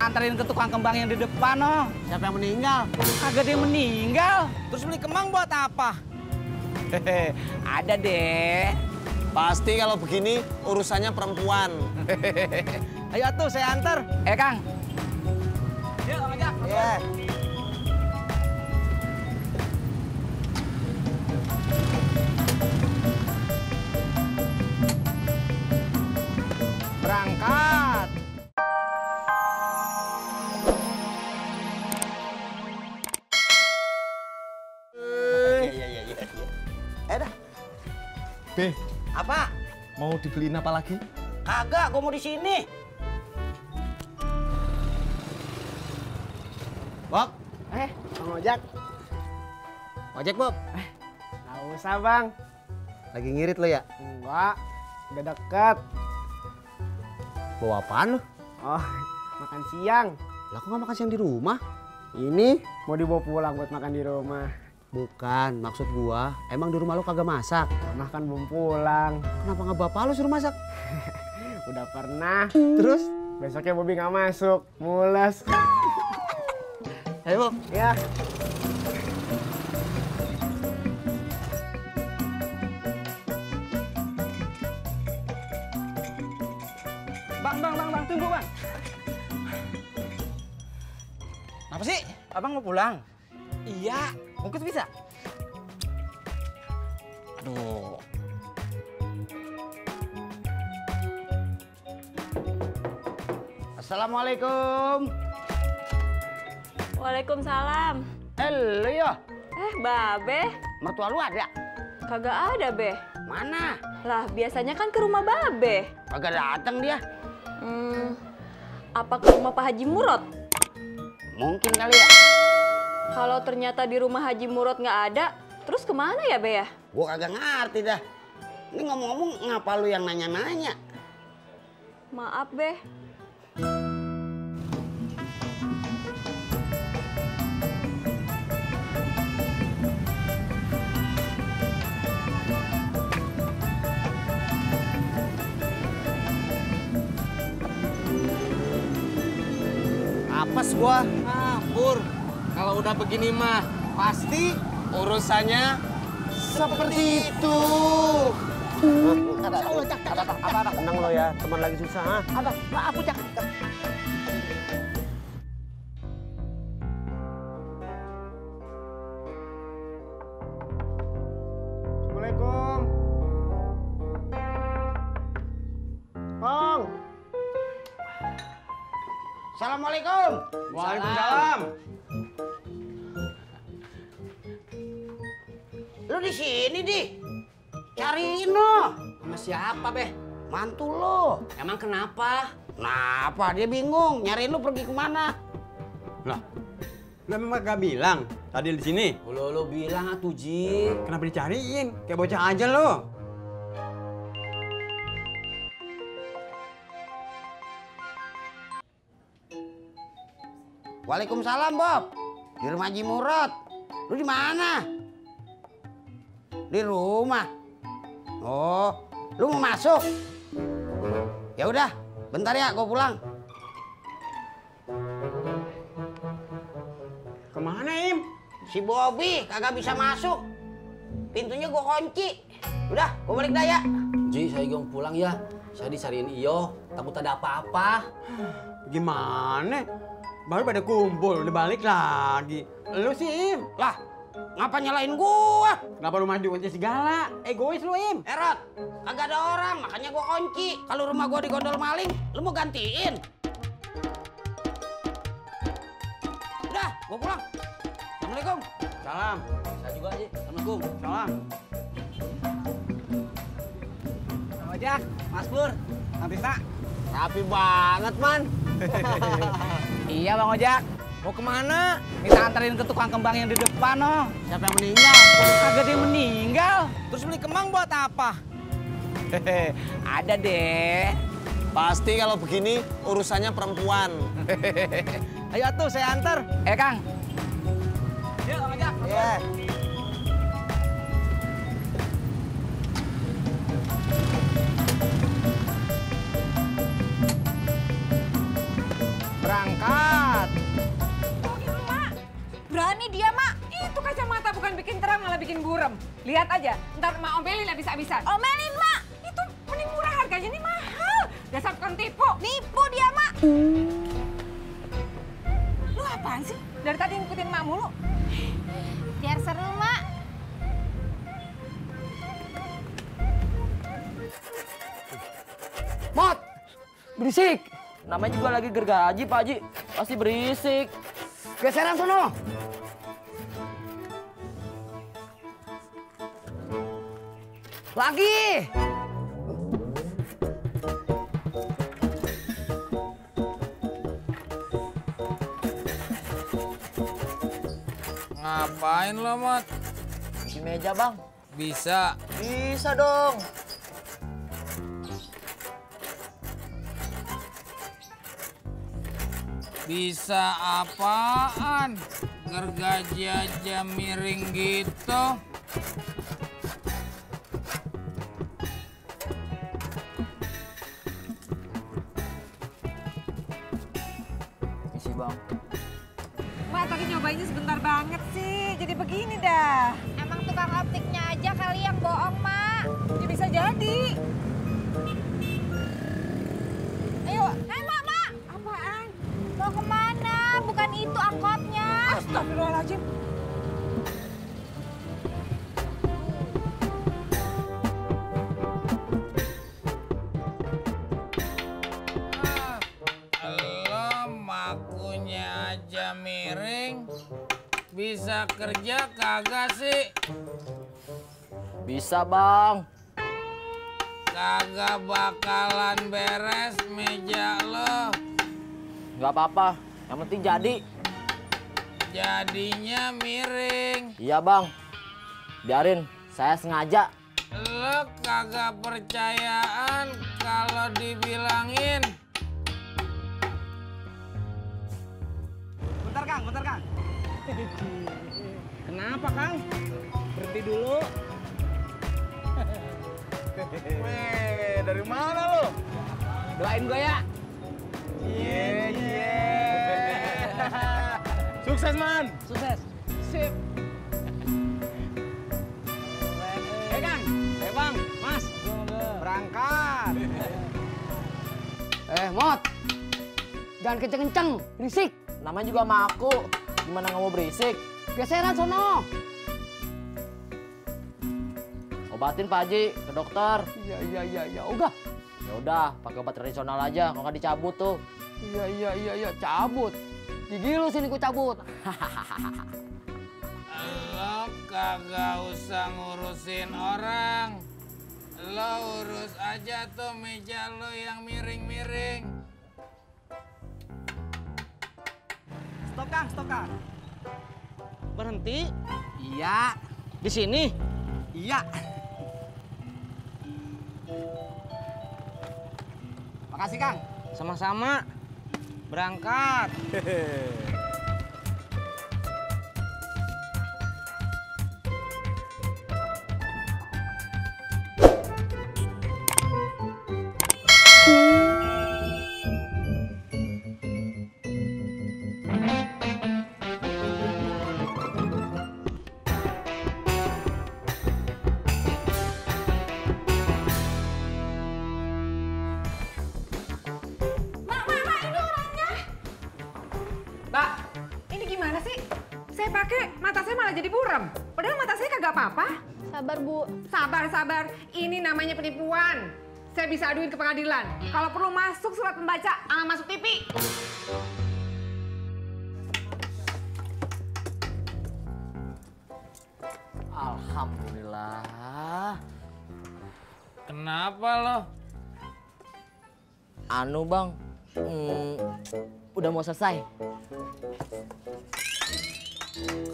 anterin ke tukang kembang yang di depan, oh. Siapa yang meninggal? Kagak dia meninggal. Terus beli kembang buat apa? Hehe, ada deh. Pasti kalau begini urusannya perempuan. Ayo tuh saya antar. Kang. Yuk, Bang Ojak. Iya. Berangkat. Iya. Dah. Be, Apa? mau dibeliin apa lagi? Kagak, gua mau di sini. Bob. Bang Ojak. Ojek, Bob. Nggak usah, Bang. Lagi ngirit lo ya? Enggak, udah deket. Bawa apaan lo? Oh, makan siang. Lah kok nggak makan siang di rumah? Ini mau dibawa pulang buat makan di rumah. Bukan, maksud gua, emang di rumah lo kagak masak? Pernah kan belum pulang. Kenapa nggak bapak lo suruh masak? Udah pernah. Terus? Besoknya Bobi nggak masuk, mules. Ayo, Bob. Ya. Bang, tunggu, Bang. Apa sih? Abang mau pulang? Iya, bungkus bisa? Aduh. Assalamualaikum. Waalaikumsalam. Halo ya, Babe, mertua lu ada? kagak ada, Be. Mana? Lah, biasanya kan ke rumah Babe. Kagak datang dia. Apa ke rumah Pak Haji Murad? Mungkin kali ya. Kalau ternyata di rumah Haji Murad nggak ada, terus kemana ya, Be ya? Gua kagak ngerti dah. Ini ngomong-ngomong ngapa lu yang nanya-nanya? Maaf, Be. Apes gua. Pur, kalau udah begini mah pasti urusannya seperti itu. Apa? Tenang lo ya, teman lagi susah. Ada, maaf Ujak. Assalamualaikum. Bang. Assalamualaikum. Waalaikumsalam. Lu di sini, Di. Cariin lo. Sama siapa, Be? Mantu lo. Emang kenapa? Kenapa? Dia bingung. Nyariin lu pergi kemana? Lah, lu memang gak bilang tadi di sini. Lo bilang atuh, Ji. Kenapa dicariin? Kayak bocah aja lo. Waalaikumsalam, Bob. Di rumah Haji Murad. Lu di mana? Di rumah. Oh, lu mau masuk? Ya udah, bentar ya, gua pulang. Kemana, Im? Si Bobby kagak bisa masuk. Pintunya gua kunci. Udah, gua balik dah ya. Ji, saya gong pulang ya. Saya disariin Iyo, takut ada apa-apa. Gimana? Baru pada kumpul, udah balik lagi. Lu sih, Im. Lah, ngapa nyalain gua? Kenapa lu maju kunci segala? Egois lu, Im. Erot, kagak ada orang, makanya gua kunci. Kalau rumah gua digondol maling, lu mau gantiin? Udah, gua pulang. Assalamualaikum. Salam. Saya juga, Ji. Assalamualaikum. Salam. Bang Ojak, Mas Pur, Kang Tisna. Rapi banget, Man. Iya, Bang Ojak. Mau kemana? Minta anterin ke tukang kembang yang di depan, oh. Siapa yang meninggal? Kagak dia meninggal. Terus beli kembang buat apa? Hehe, ada deh. Pasti kalau begini urusannya perempuan. Ayo tuh saya antar. Kang. Yuk, Bang Ojak. Iya. Berangkat. bikin burem. Lihat aja, ntar emak omelin habis-habisan. Omelin, Mak. Itu mending murah, harganya ini mahal. Dasar tukang tipu. Nipu dia, Mak. Lu apaan sih? Dari tadi ngikutin emak mulu. Biar seru, Mak. Mot, berisik. Namanya juga lagi gergaji, Pak Haji. Pasti berisik. Geseran sono. Lagi. Ngapain lo, Mot? Di meja, Bang. Bisa. Bisa dong. Bisa apaan? Gergaji aja miring gitu. Isi, Bang. Mak tadi nyobainnya sebentar banget sih. Jadi begini dah. Emang tukang optiknya aja kali yang bohong, Mak. Ya bisa jadi. Ayo, Mak, Mak. Apaan? Mau kemana? Bukan itu angkotnya. Astagfirullahaladzim. Lo makunya aja miring. Bisa kerja kagak sih? Bisa, Bang. Kagak bakalan beres meja lo. Nggak apa-apa. Yang penting jadi. Jadinya miring. Iya, Bang. Biarin. Saya sengaja. Lo kagak percayaan kalau dibilangin. Bentar, Kang. Kenapa, Kang? Berhenti dulu. Weh, dari mana lo? Doain gue ya. Iya. Sukses, Man. Sukses. Sip. Kang. Bang. Mas. Berangkat. Mot. Jangan kenceng-kenceng, berisik. Namanya juga sama aku. Gimana nggak mau berisik? Geseran sono. Obatin, Pak Haji. Ke dokter. Iya. Udah. Ya udah, pakai obat tradisional aja. Kalau nggak dicabut tuh. Iya. Cabut. Gigi lu sini ku cabut. Lo kagak usah ngurusin orang. Lo urus aja tuh meja lo yang miring-miring. Stop, Kang. Berhenti. Iya. Di sini. Iya. Makasih, Kang. Sama-sama. Berangkat. Pakai mata saya malah jadi buram. Padahal mata saya kagak apa-apa. Sabar, Bu. Sabar. Ini namanya penipuan. Saya bisa aduin ke pengadilan. Kalau perlu masuk surat pembaca, masuk TV. Alhamdulillah. Kenapa lo? Anu, Bang. Udah mau selesai.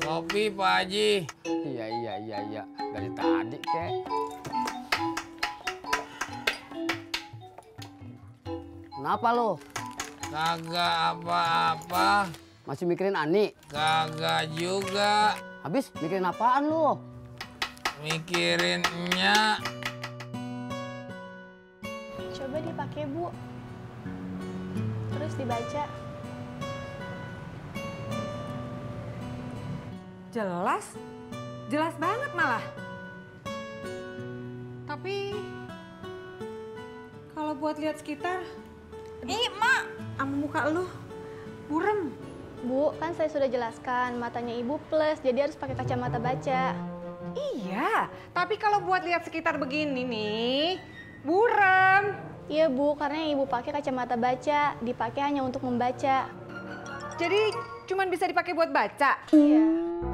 Kopi, Pak Haji. Iya. Dari tadi, kek. Kenapa lo? Kagak apa-apa. Masih mikirin Ani? Kagak juga. Habis mikirin apaan lo? Mikirin Nya. Coba dipakai, Bu. Terus dibaca. Jelas banget malah. Tapi kalau buat lihat sekitar, Mak, sama muka lu burem. Bu, kan saya sudah jelaskan, matanya ibu plus, jadi harus pakai kacamata baca. Iya, tapi kalau buat lihat sekitar begini nih, burem. Iya Bu, karena yang ibu pakai kacamata baca, dipakai hanya untuk membaca. Jadi cuman bisa dipakai buat baca. Iya.